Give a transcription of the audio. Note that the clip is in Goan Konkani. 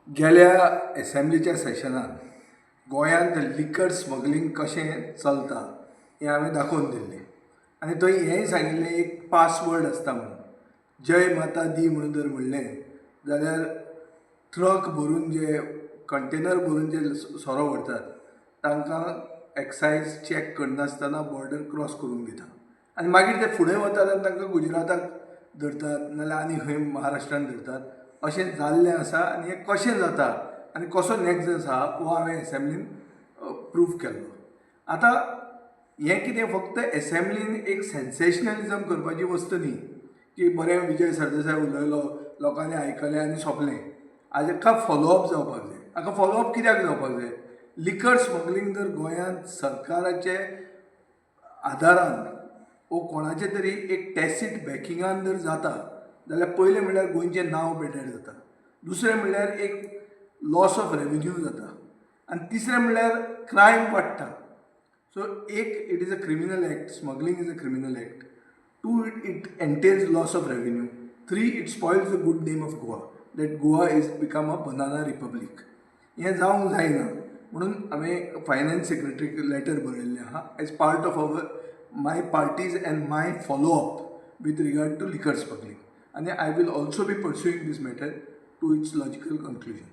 गेल्या एसेंब्लीच्या सेशनान गोंयांत लिकर स्मगलींग कशें चलता हें हांवें दाखोवन दिल्लें आनी थंय हेंय सांगिल्लें, एक पासवर्ड आसता म्हणून. "जय माता दी" म्हणून जर म्हणलें जाल्यार ट्रक भरून जे, कंटेनर भरून जे सोरो व्हरतात, तांकां एक्सायज चॅक करनासतना बॉर्डर क्रॉस करूंक दिता आनी मागीर ते फुडें वतात आनी तांकां गुजराताक धरतात, नाजाल्यार आनी खंय महाराष्ट्रान धरतात. अशें जाल्लें आसा. आनी हें कशें जाता आनी कसो नॅक्सस आहा हो हांवें एसेंब्लीन प्रूव केल्लो. आतां हें कितें फक्त एसेंब्लीन एक सेन्सेशनलिजम करपाची वस्त न्ही की बरें, विजय सरदेसाय उलयलो, लोकांनी आयकलें आनी सोंपलें. हाका फॉलोअप जावपाक जाय. हाका फॉलोअप कित्याक जावपाक जाय? लिकर स्मगलींग जर गोंयांत सरकाराचे आदारान वो कोणाचे तरी एक टॅसीट बॅकिंगान जर जाता जाल्यार, पयलें म्हणल्यार गोंयचें नांव बेटर जाता, दुसरें म्हणल्यार एक लॉस ऑफ रेवेन्यू जाता आनी तिसरें म्हणल्यार क्रायम वाडटा. सो एक, it is a criminal act, smuggling is a criminal act. Two, it entails loss of revenue. Three, it spoils the good name of Goa, that Goa is become a banana republic. हें जावंक जायना म्हणून हांवें फायनान्स सेक्रेटरीक लेटर बरयल्लें आहा as part of our my party's and my follow up with regard to liquor smuggling, आनी I will also be pursuing this matter to its logical conclusion.